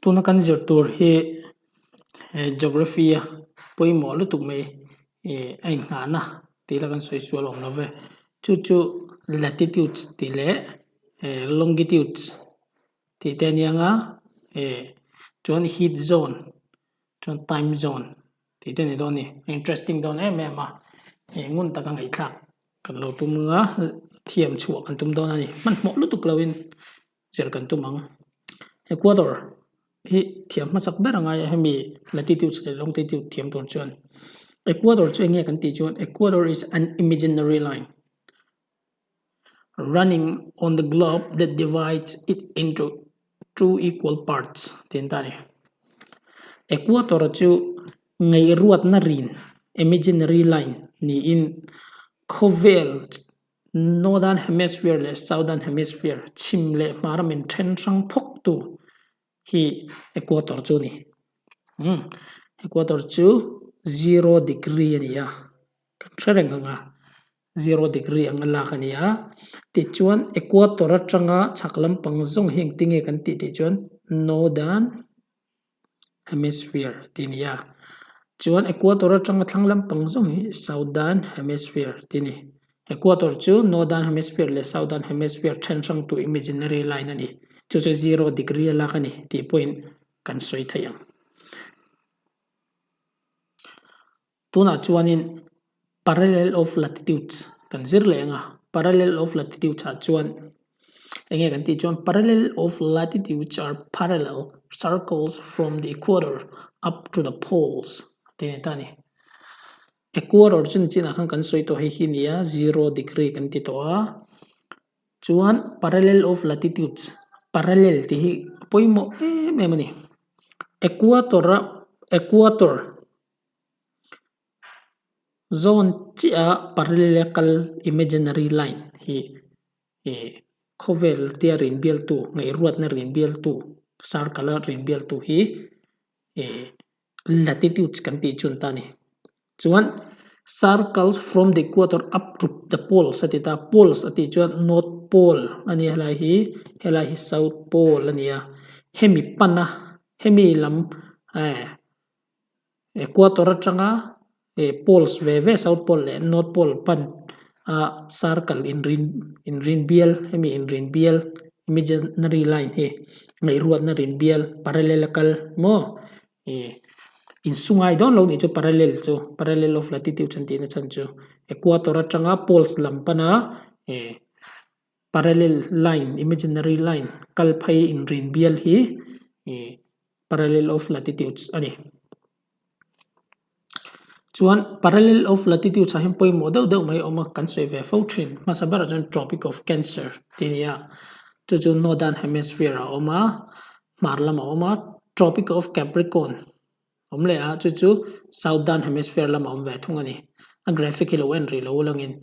Tuna kan zir tur hi geography a pawimawh lutuk mai ih a inngahna tih la kan sawi sual awm lo ve chu chu latitudes tih leh longitudes tih te a nia nga ih chuan heat zone chuan time zone tih te a ni dawn a ni interesting dawn em em a ih ngun taka ngaihthlak kan lo tum anga thiam chhuah kan tum dawn a ni hmanhmawh lutuk lo in. Zir kan tum ang. Equator hi thiam hmasak ber a ngai a, hemi latitudes leh longitude thiam tur chuan. Equator chu enge kan tih chuan Equator is an imaginary line running on the globe that divides it into two equal parts tih an ta a ni. Equator chu ngaihruatna rin, imaginary line, niin khawvel Northern Hemisphere leh Southern Hemisphere, chhim leh hmar min then hrang phawk tu hi equator chu a ni. Umm equator chu zero degree a ni a, kan hre reng ang a, zero degree anga lak a ni a. Tichuan equator atanga chhak lampang zawng hi engtinge kan tih tih chuan Northern Hemisphere tih a ni a. Chuan equator atanga thlang lampang zawng hi Southern Hemisphere tih a ni. Equator chu Northern Hemisphere leh Southern Hemisphere then hrangtu imaginary line a ni. Chu chu zero degree a lak a ni tih pawhin kan sawi thei ang. Tunah chuanin parallel of latitudes kan zir leh ang a, parallel of latitudes ah chuan eng nge kan tih chuan parallel of latitudes are parallel circles from the equator up to the poles tih a ni ta a ni. Equator chu nichinah khan kan sawi tawh hei hi nia zero degree kan ti tawh a, chuan parallel of latitudes parallel tih hi a pawimawh em em a ni. Equator a equator. Zawn chiah a parallel a kal imaginary line hi ih khawvel tia rin bialtu ngaihruatna rin bialtu circle a rin bialtu hi ih latitudes kan tih chu an ta a ni. Chuan circles from the equator up to the poles a ti ta poles a tih chuan north pole a nia helai hi helai hi south pole a nia hemi pana hemi lam eh. Equator atanga eh poles ve ve south pole leh north pole pan a circle inrin inrin bial hemi inrin bial imaginary line hi ngaihruatna rin bial parallel a kal maw ih insungai dawn lo nih chu parallel chu parallel of latitude an tihna chhan chu equator atanga poles lam pana eh parallel line imaginary line kal phei inrin bial hi ih. Parallel of latitudes a ni. Chuan parallel of latitudes ah hian pawimawh deuh deuh mai a awm a, kan sawi ve fo thin. Hmasa berah chuan Tropic of Cancer tih a ni a, chu chu Northern Hemisphere ah a awm a, hmar lamah a awm a, Tropic of Capricorn a awm leh a, chu chu Southern Hemisphere lamah a awm ve thung a ni. A graphic hi lo en rih lo ulangin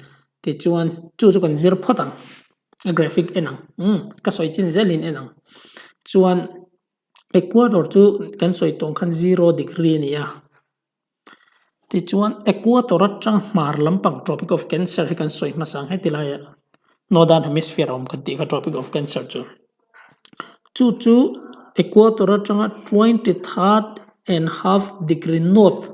tichuan chu chu kan zir phawt ang, a graphic en ang, umm ka sawi chin zelin en ang. Chuan. Equator chu kan sawi tawng khan zero degree a ni a, tichuan equator atang hmar lampang tropic of cancer hi kan sawi hmasa ang heti laiah northern hemisphere a awm kan tih kha tropic of cancer chu. Chu chu equator atanga 23rd and half degree north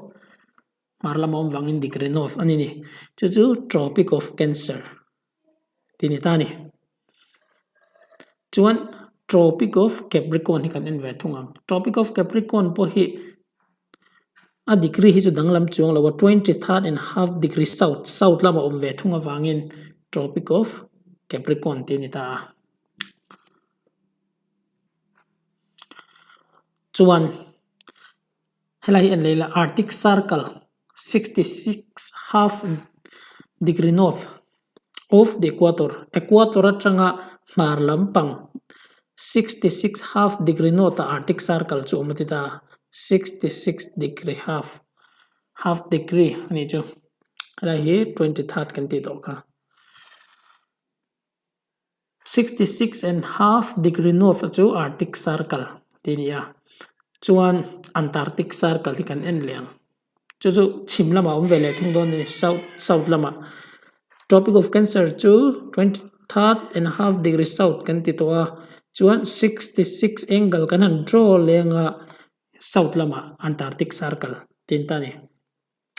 hmar lama awm vangin degree north a ni ni. Chu chu tropic of cancer. Tih ni ta a ni. Chuan Tropic of Capricorn hi kan en ve thung ang. Tropic of Capricorn pawh hi a degree hi chu danglam chuang lo a, 23rd and half degree south, south lama awm ve thung avangin Tropic of Capricorn tih a ni ta a. Chuan helai hi en leh ila Arctic Circle 66 half degree north of the equator, equator atanga hmar lampang 66 half degree north ah Arctic Circle chu awm a ti ta a, 66 degree half, half degree a nih chu, helai hi 23rd kan tih tawh kha. 66 and half degree north chu Arctic Circle tih a ni a, chuan Antarctic Circle hi kan en leh ang. Chu chu chhim lamah a awm ve leh thung dawn a ni, south south lamah. Tropic of Cancer chu 23rd and half degree south kan ti tawh a, Chuan 66 angle kan han draw leng a south lamah Antarctic Circle tin ta a ni.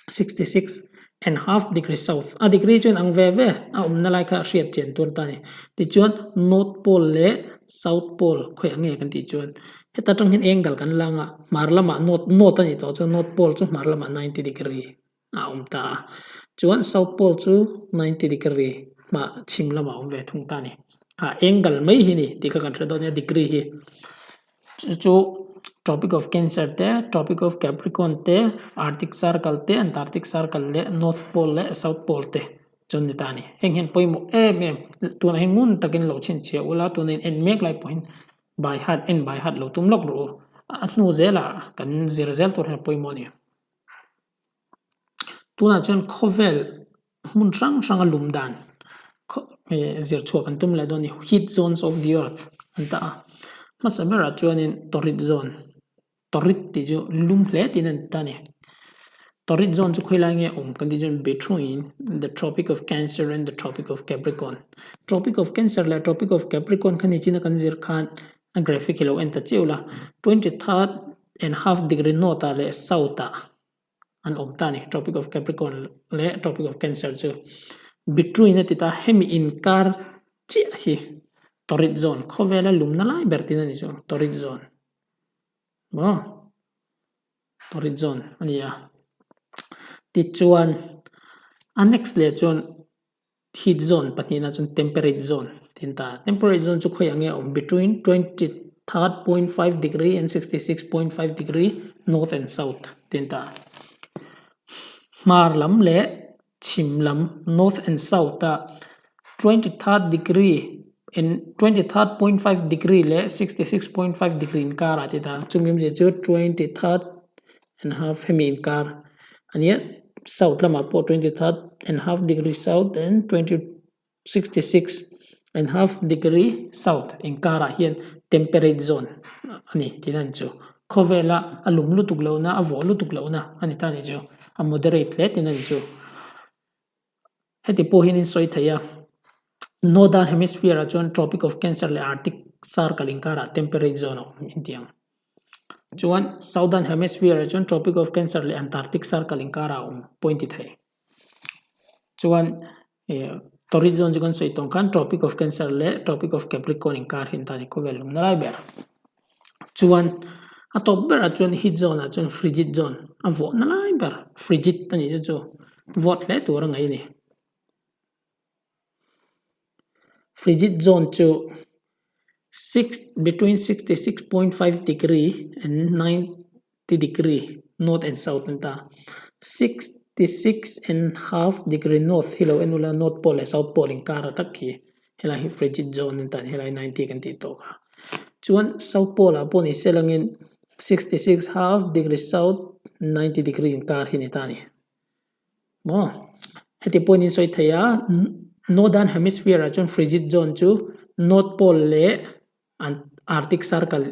66 and half degree south a degree chuan ang ve ve a awmna lai kha a hriat chian tur ta a ni. Tichuan North Pole leh South Pole khawiah nge kan tih chuan heta tang hian angle kan lang a hmar lamah north north a nih tawh chuan North Pole chu hmar lamah 90 degree a awm ta a chuan South Pole chu 90 degree hmah chhim lamah a awm ve thung ta a ni. A angle mai hi a ni tih kha kan hre dawn nia degree hi. Chu chu Tropic of Cancer te, Tropic of Capricorn te, Arctic Circle te, Antarctic Circle leh North Pole leh South Pole te chu an ni ta a ni. Heng hian pawimawh em em tunah hian ngun takin lo chhinchhiah ula tuna in en mek lai pawhin by heart en by heart lo tum lawk rawh u. A hnu zelah kan zir zel tur hian a pawimawh a ni. Tunah chuan khawvel hmun hrang hranga lum dan zir chhuah kan tum leh dawn a ni heat zones of the earth an ta a hmasa berah chuanin torrid zone torrid tih chu lum hle tiin an ta a ni torrid zone chu khawilai nge awm kan tih chuan between the tropic of cancer and the tropic of capricorn tropic of cancer leh tropic of capricorn kha nichina kan zir khan a graphic hi lo en ta chiu la 23rd and half degree north ah leh south ah an awm ta a ni tropic of capricorn leh tropic of cancer chu between a ti ta hemi inkar chiah hi torrid zone khawvela lumna lai ber tin a ni chu torrid zone maw torrid zone a ni a tichuan a next leh chuan. Heat zone pahnihna chuan temperate zone tih an ta a. Temperate zone chu khawiah nge a awm? Between 23.5 degree and 66.5 degree north and south tih an ta a. Hmar lam leh chhim lam north and south ah 23rd degree and 23.5 degree leh 66.5 degree inkarah tih a ta a. Chumi awmzia chu 23rd and half hemi inkar a nia south lamah pawh 23rd and half degree south and 20 66 and half degree south inkarah hian temperate zone a ni tih na ni chu khawvela a lum lutuk lohna a vawh lutuk lohna a ni ta a ni chu a moderate hle tih na ni chu heti pawh hian in sawi thei a northern hemisphere ah chuan tropic of cancer leh arctic circle inkarah temperate zone a awm in tih ang. Chuan southern hemisphere ah chuan tropic of cancer leh antarctic circle inkarah a awm pawh in ti thei. Chuan ih torrid zone chu kan sawi tawng khan tropic of cancer leh tropic of capricorn inkar hi an ta a ni khawvel awmna lai ber. Chuan a tawp berah chuan heat zone ah chuan frigid zone a vawhna lai ber frigid a nih chu chu vawt hle tur a ngaih a ni. Frigid zone chu six between 66.5 degree and 90 degree north and south an ta 66 and half degree north hi lo en ula north pole leh south pole inkar a tak khi helai hi frigid zone an ta a ni helai 90 kan tih tawh kha chuan south pole ah pawh ni se langin 66 half degree south 90 degree inkar hi a ni ta a ni. Maw? Heti pawhin in sawi thei a, Northern Hemisphere ah chuan frigid zone chu North Pole leh Arctic Circle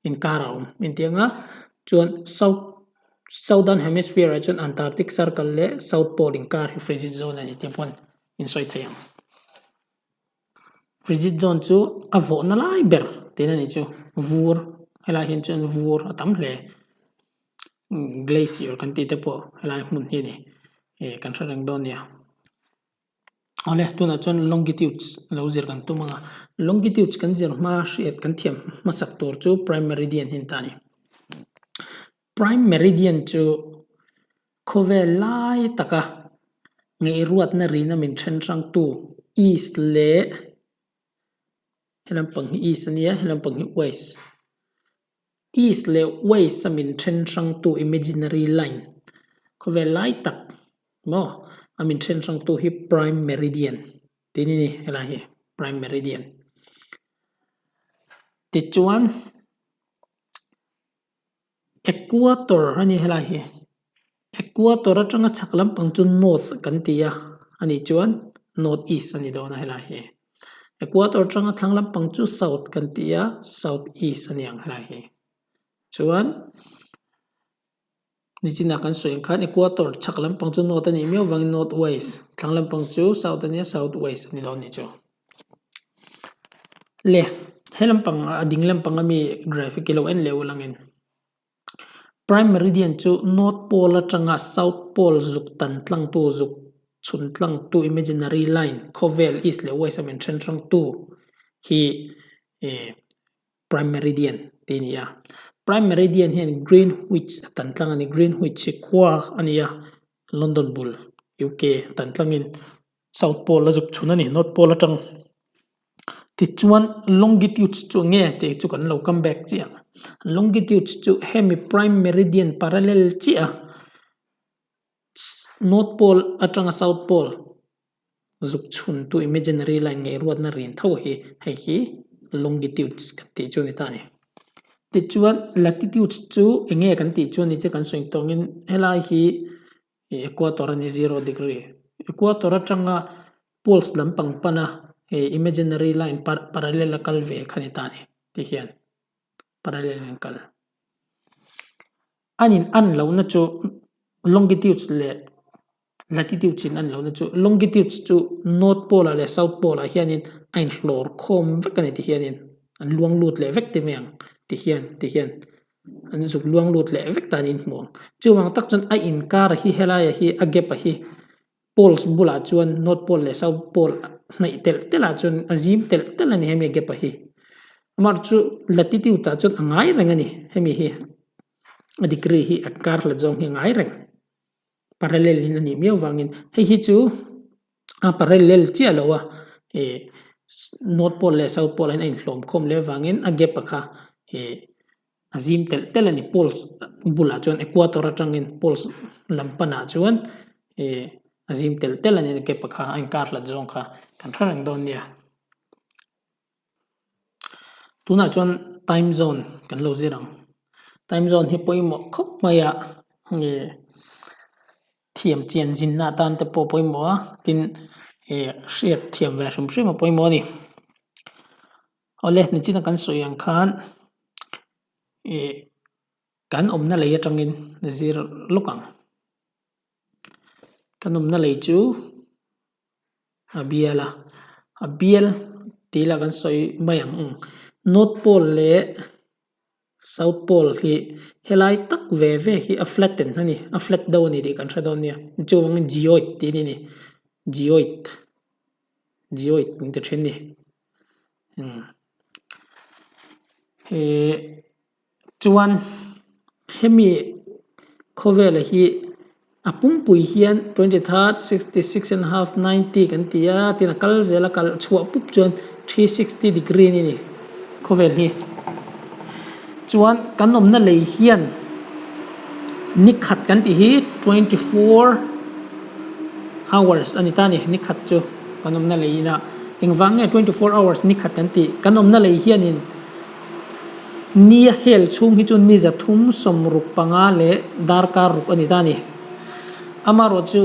inkar a awm intiang a, chuan South Southern Hemisphere ah chuan Antarctic Circle leh South Pole inkar hi frigid zone a ni tih pawhin in sawi thei ang. Frigid zone chu a vawhna lai ber tihna a nih chu, vur helai hian chuan vur a tam hle. Glacier kan tih te pawh helai hmun hi a ni ih kan hre reng dawn nia. Awle tunah chuan longitudes lo zir kan tum ang a, longitudes kan zir hma hriat kan thiam hmasak tur chu prime meridian hi an ta a ni. Prime meridian chu khawvel lai taka ngaihruatna rina min then hrangtu east leh helam pang hi east a nia helam pang hi west. East leh West a min then hrangtu imaginary line khawvel lai tak maw a min then hrangtu hi prime meridian tih a ni helai hi prime meridian tichuan equator a ni helai hi equator atanga chhak lampang chu north kan ti a anih chuan north east a ni dawn a helai hi. Equator atanga thlang lampang chu south kan ti a, south east a ni ang helai hi. Chuan nichinah kan sawi ang khan equator chhak lampang chu north a nih miau vangin north west, thlang lampang chu south a nia south west a ni dawn a nih chu. Le. He lampang a ding lampang ami graphic hi lo en leh ul angin Prime Meridian chu North Pole atanga South Pole zuk tan tlangtu zuk chhun tlangtu imaginary line khawvel east leh west a min then hrangtu hi Prime Meridian tih a ni a. Prime Meridian hian Greenwich a tan tlang a ni. Greenwich hi khua a ni a, London bul UK a tan tlangin South Pole a zuk chhun a ni, North Pole atang. Tichuan longitudes chu eng nge tih chu kan lo come back chiah ang. Longitudes chu hemi Prime Meridian parallel chiah a, North Pole atanga South Pole zuk chhun tu imaginary line ngaihruatna rin tho hi hei hi longitudes kan tih chu a ni ta a ni. Tichuan latitudes chu eng nge kan tih chu a ni che kan sawi tawngin helai hi equator a ni zero degree equator atanga poles lampang pana imaginary line parallel a kal ve kha a ni ta a ni ti hian parallel in kal. An in an lohna chu longitudes leh Latitudes in an lohna chu longitudes chu North Pole ah leh South Pole ah hianin a inhlawr khawm vek a ni ti hianin an luang lut leh vek ti mai ang ti hian ti hian an zuk luang lut leh vek ta niin hmu ang. Chuvang tak chuan a inkar hi helai ah hi a gap ah hi poles bulah chuan North Pole leh South Pole hnaih telh telh ah chuan a zim telh telh a ni hemi gap ah hi. Amaherawhchu latitude ah chuan a ngai reng a ni hemi hi a degree hi a kar hlat zawng hi a ngai reng. Parallel in a nih miau vangin hei hi chu a parallel chiah lo a ih north pole leh south pole ah hian a inhlawm khawm leh avangin a gap a kha ih a zim telh telh a ni poles bulah chuan equator atangin poles lam panah chuan ih a zim telh telh a ni a gap a kha a inkar hlat zawng kha kan hre reng dawn nia. Tunah chuan time zone kan lo zir ang. Time zone hi pawimawh khawp mai a nge thiam chian zinna atan te pawh pawimawh a tin ih hriat thiam ve hrim hrim a pawimawh a ni. Awle nichina kan sawi ang khan ih kan awmna lei atangin zir lawk ang. Kan awmna lei chu. A bial a, a bial tih lah kan sawi mai ang ang. North pole leh south pole hi helai tak ve ve hi a flatten a ni, a flat deuh a ni tih kan hre dawn nia. Chuvangin geoid tih a ni ni, geoid, geoid an ti thin a ni. Umm he Chuan hemi khawvela hi a pumpui hian 23rd, 66 and half, 90 kan ti a tin a kal zel a kal chhuah pup chuan 360 degree a ni ni khawvel hi. Chuan kan awmna lei hian ni khat kan tih hi 24 hours a ni ta a ni ni khat chu kan awmna lei inah engvang nge 24 hours ni khat kan tih kan awmna lei hianin. Nia hel chhung hi chu ni 360 leh darkar ruk a ni ta a ni. Amaherawh chu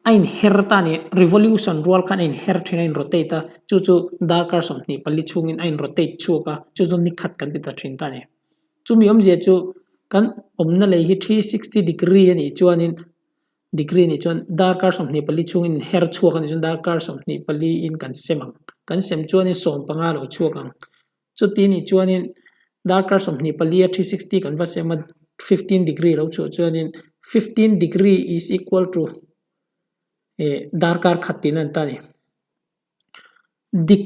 a inher ta a ni, revolution rual khan a inher thin a, a inrotate a, chu chu darkar 24 chhungin a inrotate chhuak a, chu chu ni khat kan ti ta thin ta a ni. Chumi awmzia chu kan awmna lei hi 360 degree a nih chuanin degree nih chuan darkar 24 chhungin inher chhuak a nih chuan darkar 24 in kan sem ang. Kan sem chuanin 15 lo chhuak ang. Chuti nih chuanin darkar 24 a 360 kan va sem a 15 degree lo chhuah chuanin 15 degree is equal to eh darkar khat tihna a ni ta a ni. Dik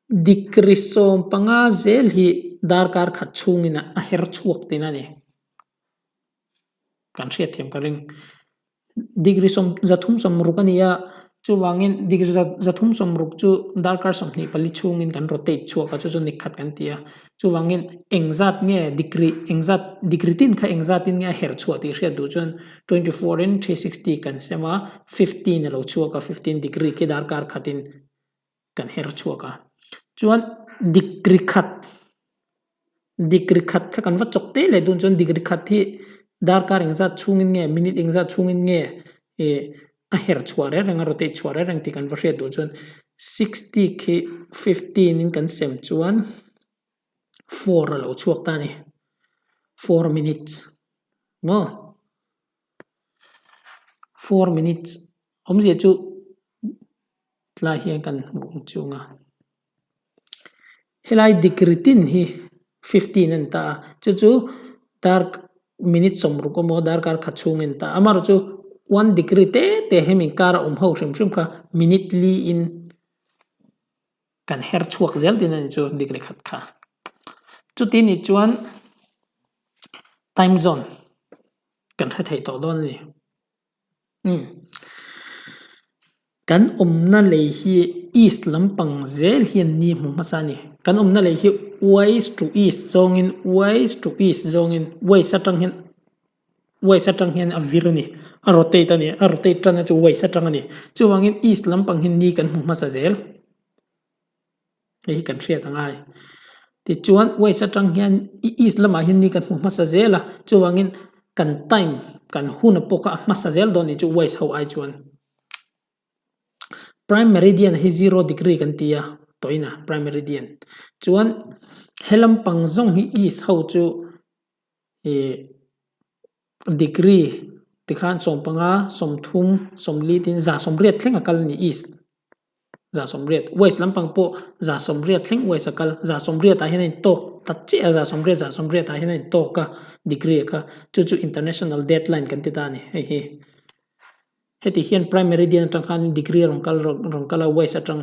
degree 15 zel hi darkar khat chhungin a her chhuak tihna a ni. Kan hriatthiam ka ring. Degree 360 a ni a, chuvangin degree 360 chu darkar 24 chhungin kan rotate chhuak a, chu chu ni khat kan ti a. Chuvangin engzat nge degree engzat degree tin kha engzatin nge a her chhuah tih hriat duh chuan 24 in 360 kan sem a, 15 a lo chhuak a, 15 degree khi darkar khatin kan her chhuak a. Chuan degree khat Degree khat kha kan va chawk teh leh dun chuan degree khat hi darkar engzat chhungin nge minute engzat chhungin nge ih a her chhuah reng reng a rotate chhuah reng reng tih kan va hriat duh chuan 60 khi 15 in kan sem chuan 4 a lo chhuak ta a ni 4 minutes maw 4 minutes awmzia chu tlai hian kan hmuh ang chung a. Helai degree tin hi 15 a ni ta a, chu chu dar minute 60 emaw darkar khat chhung a ni ta a. Amaherawhchu one degree te te hemi inkar a awm ho hrim hrim kha minute li in kan her chhuak zel tin a ni chu degree khat kha. Chuti nih chuan time zone kan hre thei tawh dawn a ni. Umm kan awmna lei hi east lampang zel hian ni hmu hmasa a ni. Kan awmna lei hi west to east zawngin west to east zawngin west atang hian west atang hian a vir a ni a rotate a ni a rotate tan na chu west atang a ni. Chuvangin east lampang hi ni kan hmu hmasa zel. Hei hi kan hriat angai. Tichuan west atang hian east lamah hian ni kan hmu hmasa zel a, chuvangin kan time kan hun pawh kha a hmasa zel dawn anih chu west ho ai chuan. Prime meridian hi zero degree kan ti a tawhin a prime meridian. Chuan he lampang zawng hi east ho chu ih degree tikhan 15, 30, 40 tin 180 thleng a kal a ni east. 180 west lampang pawh 180 thleng west a kal 180 ah hian a intawk ta chiah a 180 180 ah hian a intawk a degree kha chu chu international date line kan ti ta a ni hei hi heti hian prime meridian atang khan degree a rawn kal rawn kal a west atang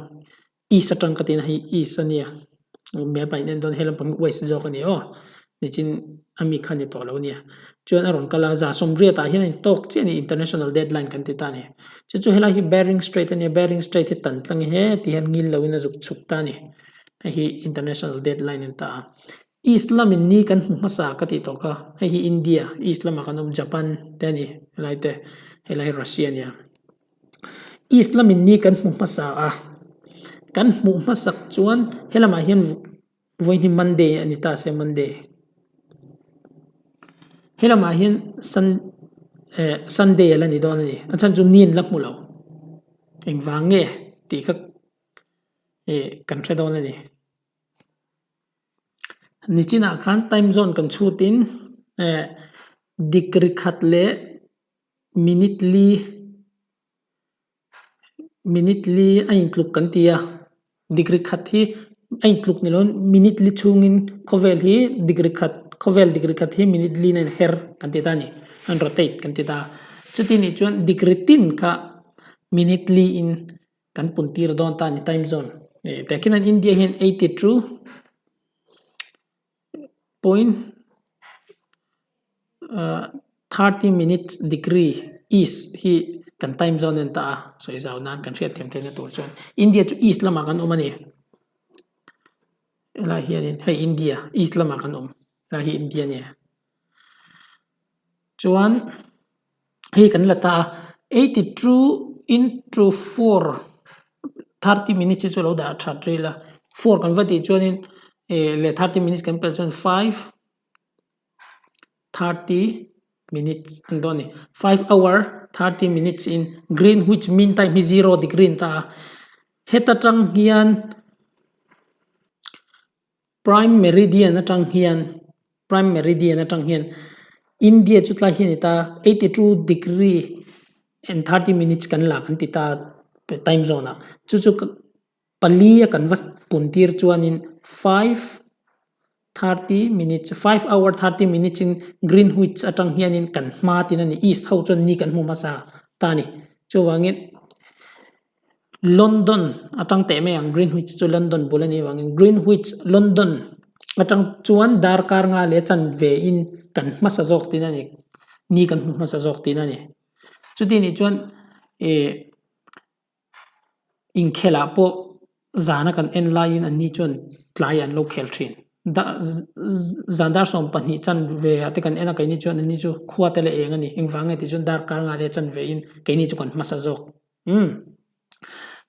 east atang ka tihna hi east a nia map ah in en dawn he lampang hi west zawk a ni aw nichin a mi kha ni tawh lo a nia chuan a rawn kal a 180 ah hian a intawk chiah a ni international date line kan ti ta a ni. Chu chu helai hi Bering Strait a nia, Bering Strait hi tan tlang he ti hian ngil loin a zuk chhuk ta a ni. Hei hi international date line a ni ta a. East lamin ni kan hmu hmasa ka tih tawh kha, hei hi India, East lamah kan awm Japan te a ni helai te, helai hi Russia a nia. East lamin ni kan hmu hmasa a, kan hmuh hmasak chuan helamah hian Vawi hi Monday a ni ta se Monday. He lamah hian Sun eh Sunday a la ni dawn a ni. A chhan chu ni an la hmu lo. Engvang nge tih kha eh kan hre dawn a ni. Nichinah khan time zone kan chhutin eh degree khat leh minute li Minute li a intluk kan ti a, degree khat hi a intluk ni loin minute li chhungin khawvel hi degree khat khawvel degree khat hi minute li in a inher kan ti ta a ni, a in rotate kan ti ta a. Chuti nih chuan degree tin kha minute li in kan pun tir dawn ta a ni time zone. Tehkhin an India hian 82 point 30 minutes degree east hi kan time zone a ni ta a sawi zau nan kan hriat thiam theihna tur chuan India chu east lamah kan awm a ni helai hianin hei India east lamah kan awm helai hi India a nia chuan hei kan la ta a 82 into 4 30 minutes hi chu lo dah that ril a 4 kan va tih chuanin eh leh 30 minutes kan pelh chuan 5 30 minutes an dawn a ni. 5 hour 30 minutes in Greenwich mean time hi 0 degree an ta a. Heta tang hian prime meridian atang hian prime meridian atang hian India chu tlai hi a ni ta 82 degree and 30 minutes kan la kan ti ta time zone ah. Chu chu pali a kan va pun tir chuanin 5 30 minutes 5 hour 30 minutes in Greenwich atang hianin kan hma tin a ni east ho chuan ni kan hmu hmasa ta a ni. Chuvangin London atang teh mai ang Greenwich chu London bul a nih avangin Greenwich London atang chuan darkar nga leh chanve in kan hmasa zawk tin a ni ni kan hmu hmasa zawk tin a ni. Chuti nih chuan eh Inkhelah pawh zana kan en laiin anni chuan tlai an lo khel thin. Zan dar 12 chanve ah te kan en a keini chuan anni chu khua te leh eng a ni. Engvang nge tih chuan darkar nga leh chanve in keini chu kan hmasa zawk. Umm.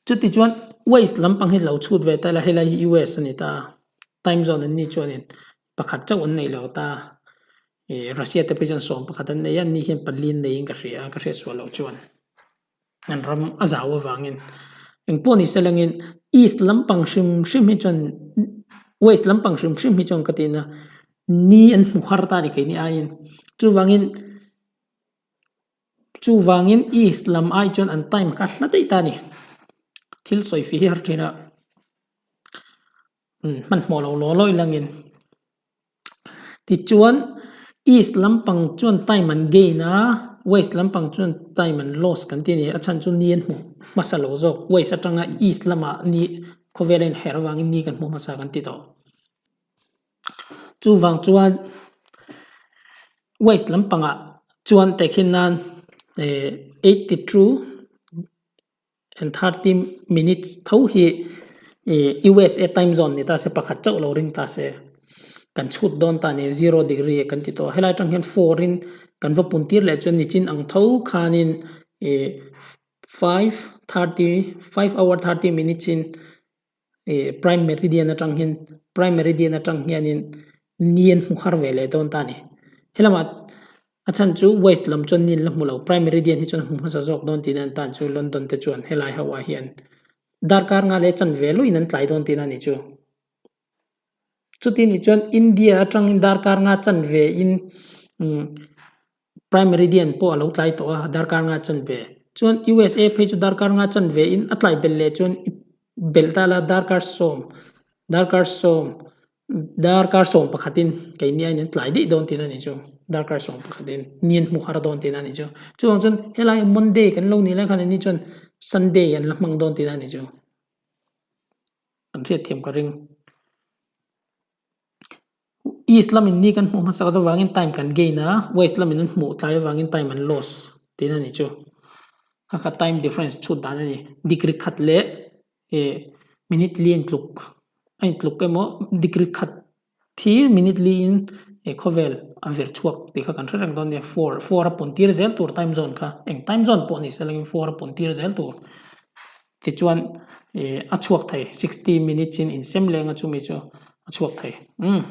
Chuti chuan west lampang hi lo chhut ve ta ila helai hi US a ni ta a, time zone anni chuanin pakhat chauh an nei lo ta a. Ih Russia te phei chuan 11 an nei a, anni hian pali an neiin ka hria a, ka hriat sual loh chuan. An ram a zau avangin engpawh ni se langin east lampang hrim hrim hi chuan west lampang hrim hrim hi chuan ka tihna ni an hmu har ta a ni keini aiin chuvangin chuvangin east lam ai chuan an time kha hla daih ta a ni thil sawi fih hi har thin a. Hmanhmawh lo law law ilangin. Tichuan east lampang chuan time an gain a, west lampang chuan time an loss kan ti a ni. A chhan chu ni an hmu hmasa lo zawk. West atanga east lamah ni khawvel a inherh avangin ni kan hmu hmasa kan ti tawh. Chuvang chuan west lampangah chuan tehkhin nan eh 82 and 30 minutes tho hi ih USA time zone ni ta se pakhat chauh lo ring ta se kan chhut dawn ta ni zero degree kan ti tawh a helai atang hian four in kan va pun tir leh chuan nichin ang tho khanin ih 5:30 5 hour 30 minutes in ih prime meridian atang hian prime meridian atang hianin ni an hmu har ve leh dawn ta a ni helamah a chhan chu west lam chuan ni an la hmu lo prime meridian hi chuan a hmu hmasa zawk dawn tihna an tan chu London te chuan helai ho ah hian darkar nga leh chanve luiin an tlai dawn tihna a ni chu chuti nih chuan India atangin darkar nga chanve in umm. Prime Meridian pawh a lo tlai tawh a, darkar nga chanve. Chuan USA phei chu darkar nga chanve in a tlai belh leh chuan i belh ta la darkar sawm, darkar sawm, darkar sawm pakhatin keini aiin an tlai daih dawn tihna a nih chu. Darkar sawm pakhatin ni an hmu har dawn tihna a nih chu. Chuvang chuan helai Monday kan lo nih lai khan anni chuan Sunday an la hmang dawn tihna a nih chu. Kan hriatthiam ka ring. East lamin ni kan hmuh hmasak avangin time kan gain a, west lamin an hmuh tlai avangin time an loss tihna a ni chu. Kha kha time difference chhut dan a ni. Degree khat leh eh minute li a intluk a intluk emaw degree khat hi minute li in eh khawvel a vir chhuak tih kha kan hre reng dawn nia. Four four a pun tir zel tur time zone kha eng time zone pawh ni se langin four a pun tir zel tur. Tichuan ih a chhuak thei 60 minutes in insem leng a chumi chu a chhuak thei. Umm.